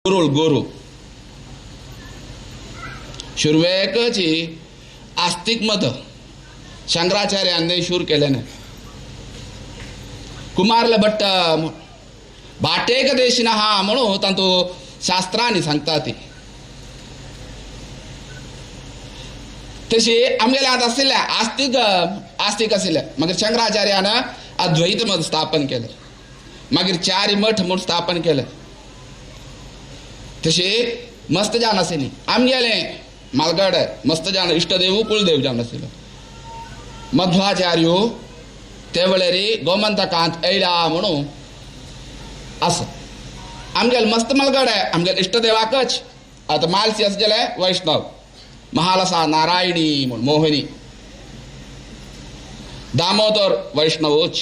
गुरुळ गुरु सुरवेकच आस्तिक मत शंकराचार्याने शूर केल्याने कुमारला भट्ट भाटेक देशिन हा म्हणून तांतू शास्त्रांनी सांगता ती तशी आमगेल्या आतां आशिल्ल्या आस्तिक आस्तिक आशिल्ले. मागीर शंकराचार्यान अद्वैत मत स्थापन केलें, मागीर चारी मठ म्हूण स्थापन केलें. तशी मस्त जावन आशिल्ली आमगेलें मालगड मस्त जावन इश्टदेव कुलदेव जावन आशिल्लो. मध्वाचार्य ते वेळारी गोमंतकांत येयला म्हणून आसा. आमगेले मस्त मालगड आमगेले इश्टदेवाकच आतां मालसी आसा जाल्यार वैष्णव महालसा नारायणी म्हूण मोहिनी दामोदर वैष्णवूच.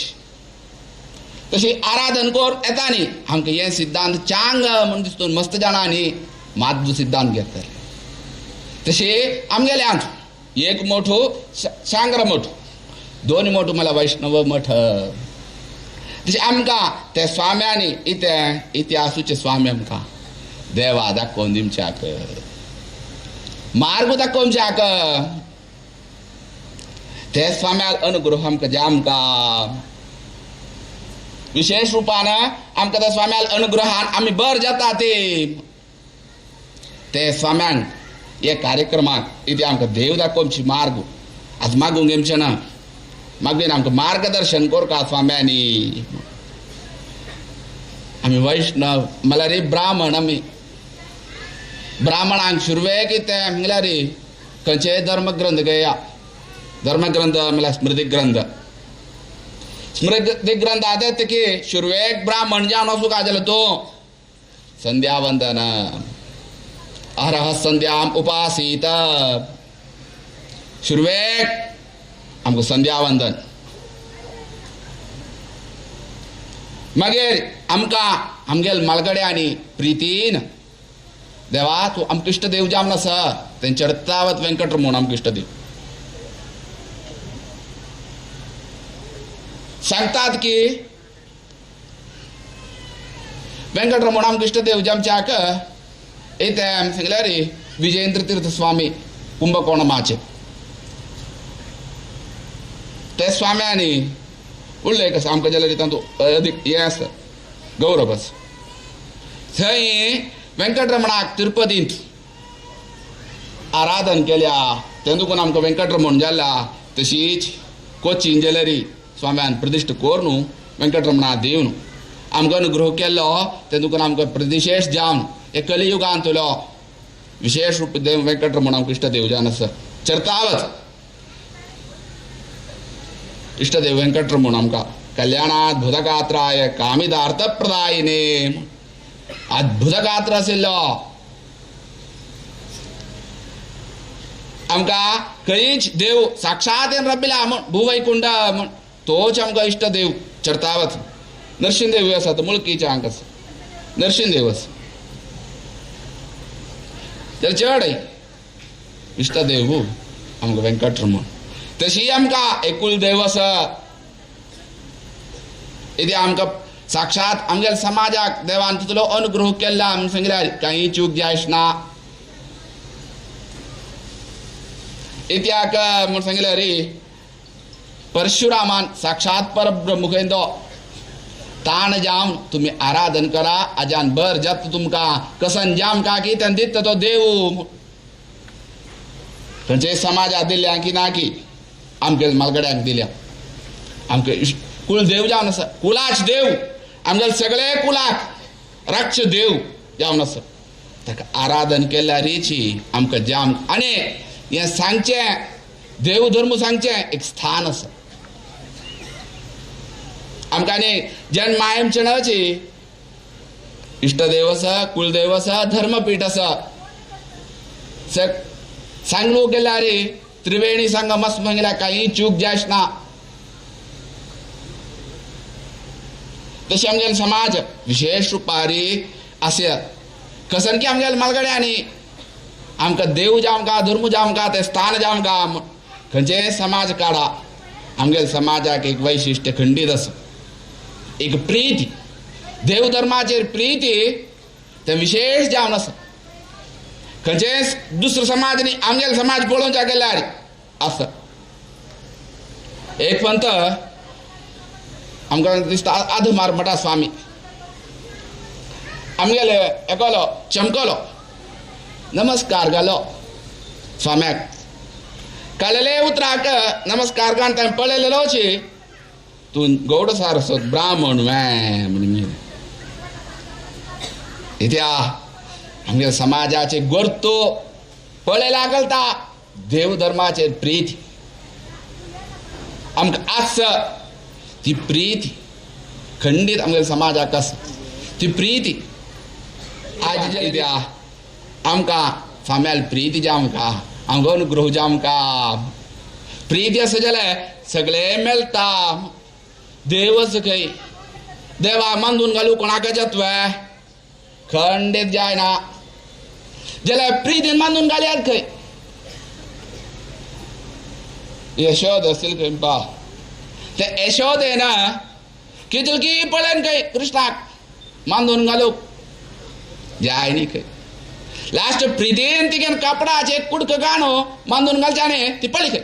तशी आराधन कर येता न्ही आमकां हें सिद्धांत चांग म्हूण दिसता मस्त जाणांनी माध्व सिद्धांत घेतले. तशी आमगेले आमचो एक मोठो शांग्र मठ दोन मोठो म्हळ्यार वैष्णव मठ. तशें आमकां ते स्वाम्यांनी इते इतिहासूचे स्वामी आमकां देवा दाखोवन दिवच्याक मार्ग दाखोवच्याक ते स्वाम्याल अनुग्रह आमकां जे आमकां विशेष रुपान आमकां त्या स्वाम्याल अनुग्रहान आमी बर जाता ते ते स्वाम्यांक हे कार्यक्रमाक इथे आमकां देव दाखोवची मार्ग आज मागूंक येमचें ना मागीर आमकां मार्गदर्शन करता स्वाम्यांनी. आमी वैष्णव म्हळ्यार ब्राह्मण. आमी ब्राह्मणांक सुरवेक कितें म्हळ्यार खंयचेय धर्मग्रंथ घेया धर्मग्रंथ म्हळ्यार स्मृती ग्रंथ स्मृती ग्रंथ आतां येता की सुरवेक ब्राह्मण जावन वचूंक जाल्यार तूं संध्यावंदन अरह संध्याम उपासीत सुरवेक आमकां संध्यावंदन. मागीर आमकां आमगेल मालगड्यांनी प्रितीन देवा तूं आमकां इश्टदेव जावन आसा तेंचे चडतावत वेंकटरमण आमकां इश्टदेव सांगतात की वेंकटरमण आमकां इश्टदेव जामच्याक इथे सांगल्यार विजयेंद्र तीर्थ स्वामी कुंभकोणमाचे ते स्वाम्यांनी उल्लेख आसा आमकां जाल्यार तातूंत अदीक हें आसा गौरव आसा. थंय वेंकटरमणाक तिरुपतींत आराधन केल्या तें आमकां वेंकटरमण जाला. तशीच कोचीन जाल्यार स्वाम्यान प्रतिश्ठ करून वेंकटरमणा देवन आमकां अनुग्रह केल्लो तें आमकां प्रतिशेष जावन हे कलियुगांतलो विशेष रूप देव वेंकटरमण आमकां इश्टदेव जावन आसा. चरतावत इष्टदेव वेंकटरमण आमकां कल्याणाद्भुतगात्राय कामिदार्थ प्रदायिने अद्भुत गात्र आशिल्लो आमकां खंयच देव साक्षात रबिला म्हूण भूवैकुंड म्हूण तोच आमकां इश्टदेव चरतावत. नरसिंहदेव आसा तो मुळकीच्या हांगा आसा नरसिंहदेव आसा जाल्यार चड इश्टदेव आमकां वेंकटरमण. तशी आमकां एकूल देव आसा इथे आमकां साक्षात आमगेल्या समाजाक देवान तितलो अनुग्रह केल्ला आमी सांगल्यार कांय चूक जायच ना. इत्याक म्हूण सांगल्यार रे परशुरामान साक्षात परब्रह्म खंय ताण जावन तुमी आराधन करा आजान बर जाता तुमकां कसन जाम का की तें दिता तो देव खंयचे समाजाक दिल्या की ना की आमगे मालगड्यांक दिल्या आमकां कुलदेव जावन आसा कुलाच देव आमगेले सगळे कुलाक रक्ष देव जावन आसा ताका आराधन केल्यार रिची आमकां जाम. आनी हें सांगचें देव धर्म सांगचें एक स्थान आसा आमकां. आनी जेन्ना मायमचें णची इश्टदेव आसा कुलदेव आसा धर्मपीठ आसा सांगलो गेल्यार त्रिवेणी संगम म्हळ्यार कांय चूक जायच ना. तशें आमगेले समाज विशेष रुपारी आसा कसन की आमगेले मालगड्यांनी आमकां देव जावंका धर्म जावंका ते स्थान जावंका खंयचेय समाज काडा आमगेले समाजाक एक वैशिश्ट्य खंडीत आसा एक प्रिती देव धर्माचेर प्रिती ते विशेष जावन आसा. खंयचेच दुसरो समाज न्ही, आमगेलो समाज पळोवच्या गेल्यार आसा. एक पंत आमकां दिसता आदमार म्हणटा स्वामी आमगेले एकलो चमकलो नमस्कार घालो स्वाम्याक, काडलेले उतराक नमस्कार घालून ताणें पळयलेलोची तूं गौड सारस्वत ब्राह्मण म्हणून. इत्या आमगे समाजाचे गोरतो पळयला कळटा देव धर्माचेर प्रीती आमकां आस ती प्रीती खंडीत आमगे समाजाक आसा ती प्रीती. आज इत्या आमकां स्वाम्याल प्रीती जे आमकां आमकां अनुग्रह जे आमकां प्रीती आसा जाल्यार सगळें मेळटा. देवच खंय देवा मानून घालू कोणाकच तुवें खंडीत जायना जाल्यार प्रितीन मानून घालयात खंय. यशोद असेल खंय पा ते यशोद येना कितकी पळयन खंय कृष्णाक मानून घालूंक जाय न्ही खंय. लास्ट प्रितीन तिगेन कपडाचे कुडक काणो मानून घालच्या ती पळय खंय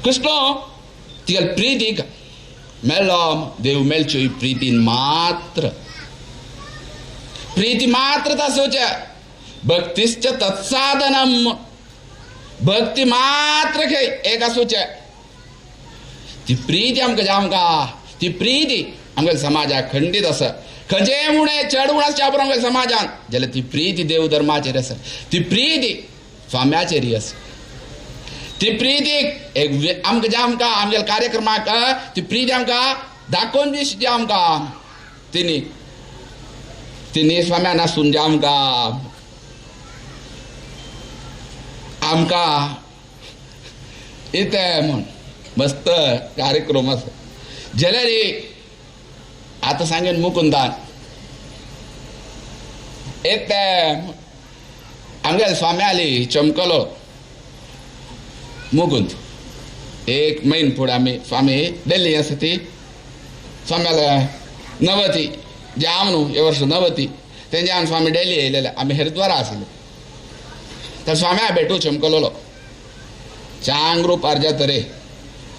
कृष्ण तिगेल प्रितीक मेळ्ळो. देव मेळच्यो ही प्रितीन मात्र, प्रीती मात्र तसोच्या भक्तिश्च तत्साधनम. भक्ती मात्र खंय एक आसूचे ती प्रीती आमकां आमकां ती प्रीती आमगे समाजाक खंडीत आसा. खंयचेय उणें चड उणें आसचें पुरो आमगे समाजान जाल्यार ती प्रीती देव धर्माचेर आसा, ती प्रीती स्वाम्याचेर आसा. ती प्रितीक एक आमकां जे आमकां आमगे कार्यक्रमाक ती प्रीती आमकां दाखोवन दिसची आमकां तिनी तिनी स्वाम्या नासून जे आमकां आमकां इतें म्हूण मस्त कार्यक्रम आसा. जाल्यार आतां सांगेन मुकुंदान येते आमगेले स्वाम्याली चमकलो मुकुंद एक म्हयनो फुडें आमी स्वामी दिल्ली आसा ती स्वाम्याले नवती जाम न्हू हे वर्स नवती तेंच्यान स्वामी डेली येयलेले आमी हरिद्वारा आशिल्ले. तर स्वाम्या भेटू चमकलोलो चांग रूप अर्जा तरे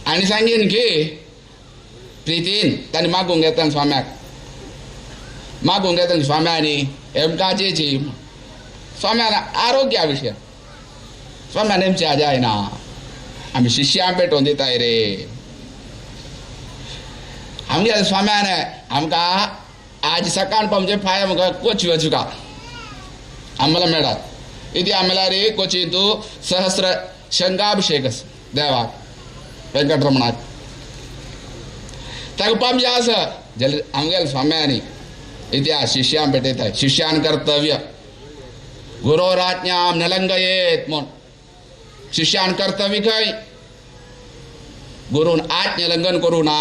आनी सांगीन की प्रितीन तांणी मागूंक घेता स्वाम्याक मागूंक घेता स्वाम्यानी एमकाचेची स्वाम्यान आरोग्या विशय स्वाम्यान एमच्या जायना आमी शिष्यां पेटोवन दिताय रे. आमगे स्वाम्यान आमकां आज सकाळ पमचे फाय आमकां कोची वचुका आम्हाला मेळात इति आम्हाला रे कोची तूं सहस्र शंकाभिषेक देवाक वेंकटरमणाक ताका पमजे आसा जाल्यार आमगेले स्वाम्यानी इतिहास शिष्यां पेटयताय. शिष्यान कर्तव्य गुरोराज्ञां नलंगयेत म्हूण शिष्यान कर्तव्य खंय गुरून आज्ञा लंघन करूं ना.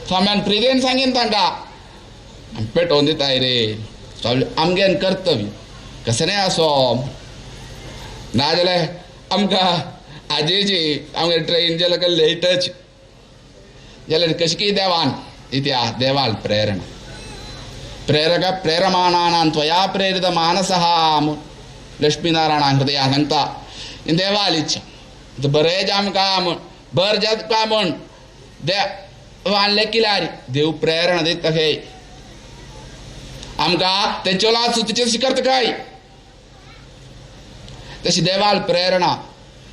स्वाम्यान प्रितीन सांगीन तांकां पेटोवन दिताय रे आमगेन कर्तव्य कसलें आसो नाजाल्यार आमकां आजेची आमगे ट्रेन जाल्यार लेटच जाल्यार कशी की देवान इतिहास देवाल प्रेरणा प्रेरक प्रेरमाणानां त्वया प्रेरित मानसः लक्ष्मीनारायण हृदया सांगता देवाल इच्छा बरें जाम म्हूण बर जात काय म्हूण देवान लेखिल्यार देव प्रेरणा दिता खंय आमकां ते चला सुतीचेर शिकरता काय तशी देवाल प्रेरणा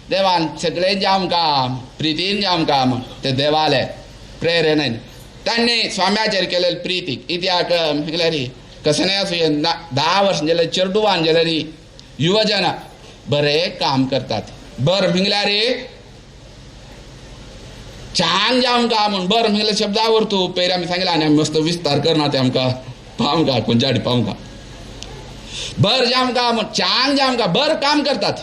देवान सगळें जे आमकां प्रितीन जे आमकां म्हूण ते देवाले प्रेरणेन तांणी स्वाम्याचेर केलेले प्रितीक इतिहास म्हळ्यार कसलें आसूं 10 वर्सां जाल्यार चेडवान जाल्यार युवजन बरें काम करतात बर म्हळ्यार छान जावन का म्हूण बर म्हळ्यार शब्दावर तूं पयर आमी सांगलें आनी आमी मस्त विस्तार करना ते आमकां पावंका खंयच्या पावंका बर जाम का म्हूण छान जाम का बर काम करतात.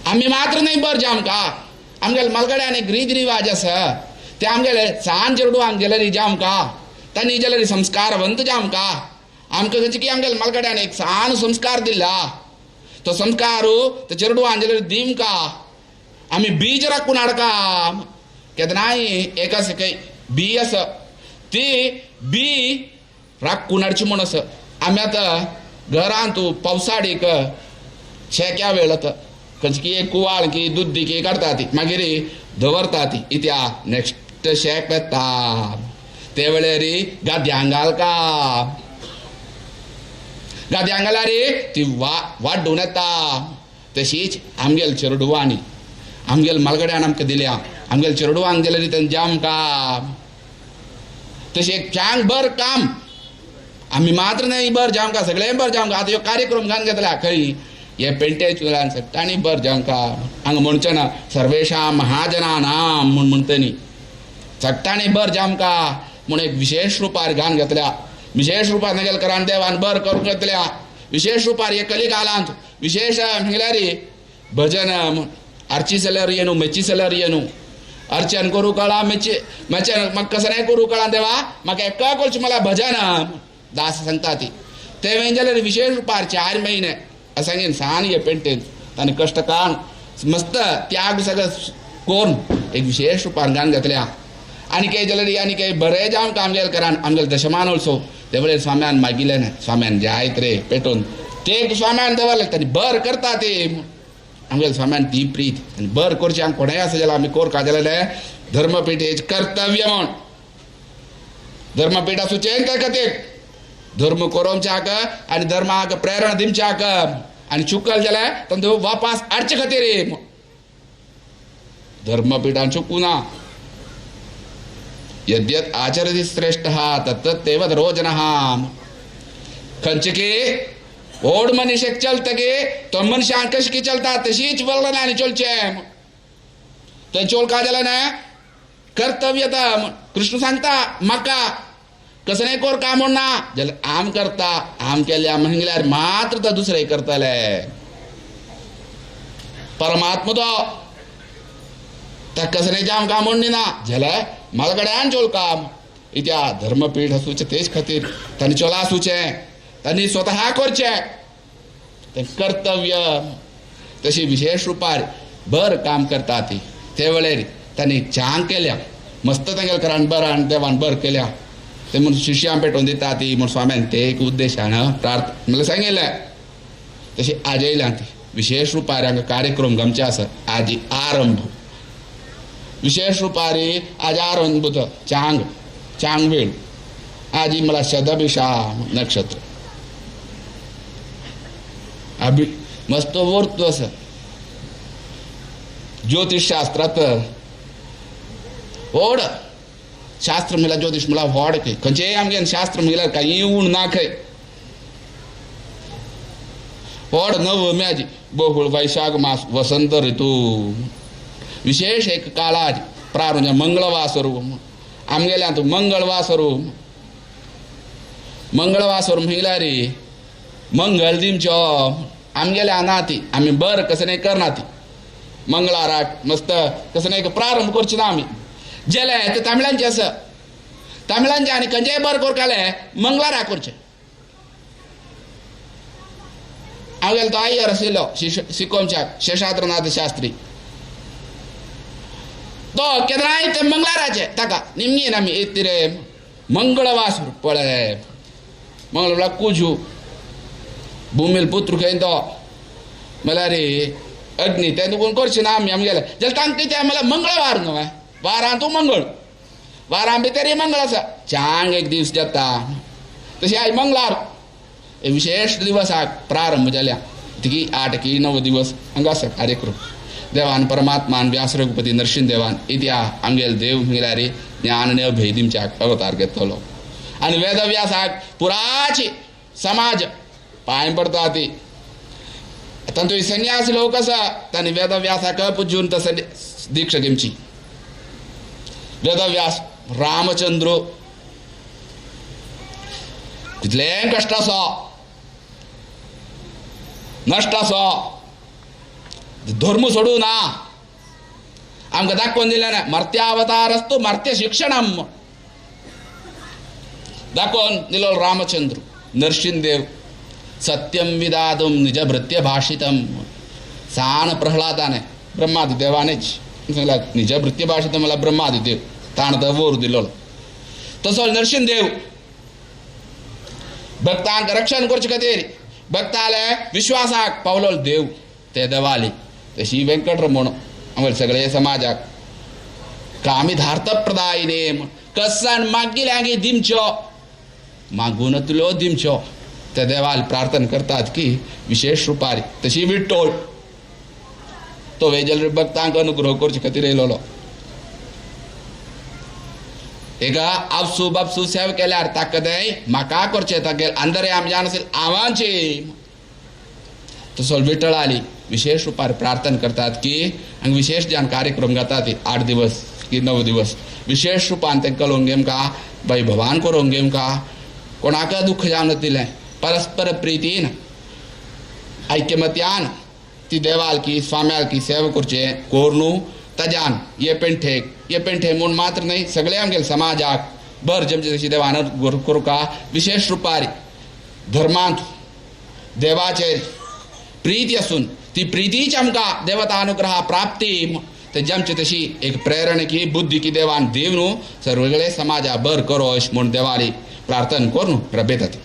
आमी मात्र न्हय बर जाम का आमगेले मालगड्यान एक रीत रिवाज आसा ते आमगेले सान चेडवांक गेल्यार जाम का तांणी जाल्यार संस्कारवंत जाम का आमकां खंयचे की आमगेले मालगड्यान एक सान संस्कार दिला तो संस्कार ते चेडवान जाल्यार दिम का आमी बीज राखून हाडका केन्नाय एक आसा खंय बी आसा ती बी राखून हाडची म्हूण आसा. आमी आतां घरांत पावसाडीक शेक्या वेळ आतां खंयची की एक कुवाळ की दुद्दी की काडटा ती मागीर दवरता ती इत्या नेक्स्ट शेक येता ते वेळेर गाद्यांक घालका गाद्यांक घाल्यार ती वाड्डून येता. तशीच आमगेल चेरडुवांनी आमगेल मालगड्यान आमकां दिल्या आमगेल चेरडुवांक दिल्यार तें जामकां तशें एक चांग बर काम आमी मात्र न्हय बर जामकां सगळें बर जामकां. आतां ह्यो कार्यक्रम घालून घेतल्या खंय हे पेंटे सट्टांनी बर जामकां हांगा म्हणचें ना सर्वेशां महाजनानां म्हूण म्हणटा न्ही सट्टांनी बर जामकां म्हूण एक विशेश रुपार घालून घेतल्या. विशेश रुपार नागेल करान देवान बर करून घेतल्या. विशेष रुपार हे कली कालांत विशेष म्हणल्यार भजन अर्ची जाल्यार येनू मेची जाल्यार येनू अर्चन करू कळा मेची मेचन म्हाका कसं नाही करू कळा देवा म्हाका एका करचें मला भजन दास सांगता ती ते वेळ जाल्यार विशेष रुपार 4 महिने सांगेन सान हे पेंटेन ताणें कश्ट काडून मस्त त्याग सगळें करून एक विशेष रुपार गान घेतल्या. आनी काय जाल्यार आनी काय बरें जावन आमगेल करान आमगेल दशमान उत्सव ते वेळेर स्वाम्यान मागिल्लें ना स्वाम्यान जायत रे पेटोवन ते स्वाम्यान दवरले तांणी बर करता ते आमगेल स्वाम्यान ती प्रीत आनी बर करचें आमकां कोणेय आसा जाल्यार आमी कोर का जाल्यार धर्मपीठ हें कर्तव्य म्हूण धर्मपीठ आसूचें त्या खातीर धर्म करोमच्याक आनी धर्माक प्रेरणा दिवच्याक आनी चुकल जाल्यार तांचो वापास हाडचे खातीर धर्मपीठान चुकूना. यद्यत् आचरति श्रेष्ठः तत्तदेव रोजनः. खंयचे की व्हड मनीस एक चलता की तो मनशान कशी की चलता तशीच वल्लना आनी चलचें थंय चोल काय जालें ना कर्तव्य. कृष्ण सांगता म्हाका कसं नाही कोर काम ना जाल्यार आम करता आम केल्या म्हणल्यार मात्र तो दुसरे करतले. परमात्मा तो ताका कसं नाही जाम काम म्हणून ना जाल्यार म्हाका कडेन चोल काम इत्या धर्मपीठ आसूचें तेच खातीर तांणी चोला आसूचें तांणी स्वतः करचें तें कर्तव्य. तशी विशेष रुपार बर काम करता ती ते वेळेर तांणी चांग केल्या मस्त तांगेले करान बर आनी देवान बर केल्या ते म्हूण शिष्यां पेटोवन दिता ती म्हूण स्वाम्यान ते एक उद्देशान प्रार्थ म्हणल्यार सांगिल्लें. तशी आज येयल्या ती विशेष रुपार हांगा कार्यक्रम आमचे आसा आजी आरंभ विशेष रुपारी आज आरंभ चांग चांग वेळ आजी मला शतभिषा नक्षत्र अभि मस्त वर्तू आसा ज्योतिषशास्त्रांत व्हड शास्त्र म्हणल्यार ज्योतिष म्हणल्यार व्हड खंय खंयचेय आमगे शास्त्र म्हणल्यार कांय उण ना खंय व्हड नवमी आजी बहुळ वैशाख मास वसंत ऋतू विशेष एक काळाज प्रारंभ मंगळवासरू आमगेल्यांत मंगळवासरू मंगळवासरू म्हणल्यार मंगळ दिमचो आमगेल्या ना ती आमी बर कसं नाही करना ती मंगळाराक मस्त कसं नाही प्रारंभ करची ना आमी जेले ते तामिळांचे आसा तामिळांचे आनी खंयचेय बर करकाले मंगळाराक करचें. हांव गेलो तो आयर आशिल्लो शिकोमच्याक शेषाद्रनाथ शास्त्री तो केन्नाय ते मंगळाराचे ताका निमगीन आमी येत रे मंगळवासर पळय मंगळ म्हणल्यार कुजू भूमील पुत्र खंय तो म्हणल्यार अग्नी तें तुकून करचें ना आमी आमगेले जाल्यार तांकां कितें म्हणल्यार मंगळवार न्हू वारां तूं मंगळ वारां भितर मंगळ आसा चांग एक दीस जाता तशें आयज मंगळार विशेष दिवसाक प्रारंभ जाल्या ती 8 की 9 दिवस हांगा आसा कार्यक्रम. देवान परमात्मान व्यास रघुपती नरसिंह देवान इत्या आमगेल देव म्हणल्यार ज्ञान अभय दिमच्याक अवतार घेतलो आनी वेदव्यासाक पुराची समाज पांय पडता ती तांचो संन्यासी लोक आसा तांणी वेदव्यासाक पुजून तसं दीक्षा घेवची. वेदव्यास रामचंद्र कितलें कश्ट आसा नश्ट आसा धर्म सोडू ना आमकां दाखोवन दिलें ना मर्त्यावतारस्तु मर्त्य शिक्षणम दाखोवन दिलो रामचंद्र नरसिंहदेव सत्यम विदातुम निज भृत्य भाषितम सान प्रह्लादाने ब्रह्मादिदेवानेच सांगला निज भृत्य भाषितम मला ब्रह्मादिदेव ताणें तो वोर दिलो. तसो नरसिंह देव भक्तांक रक्षण करचे खातीर भक्ताले विश्वासाक पावलो देव ते देवाली. तशी वेंकटरमण आमगे सगळे समाजाक कामिधार्थ प्रदायिने कसान मागील दिमच्यो मागून तुल्यो दिमच्यो ते देवाल प्रार्थना करतात की विशेष रुपार. तशी विठ्ठल तो वेजल भक्तांक अनुग्रह करचे खातीर येयलोलो. एका आपसू बापसू सेवा केल्यार ताका तें म्हाका करचें तागेल अंदर आमच्यान आमचे आवांचे. तसो विठ्ठलाली विशेष रुपार प्रार्थना करतात की हांगा विशेष ज्यान कार्यक्रम घेतात 8 दिवस की 9 दिवस विशेष रुपान तें कलोवंक गेमका वैभवान करोंक गेमका कोणाक दुःख जावन दिलें परस्पर प्रितीन ऐक्यमत्यान ती देवाल की स्वाम्याल की सेवा करचे कोरनू ताज्यान ये पेंठेक ये पेंठे म्हूण मात्र न्हय सगळे आमगेले समाजाक बर जमचे तशी देवान करुका विशेष रुपार धर्मांत देवाचेर प्रीती आसून ती प्रितीच आमकां देवता अनुग्रह प्राप्ती ते जमचे तशी एक प्रेरणा की बुद्धी की देवान देव न्हू सगळे समाजा बर करो अशें म्हूण देवाली प्रार्थना करून रबेतात.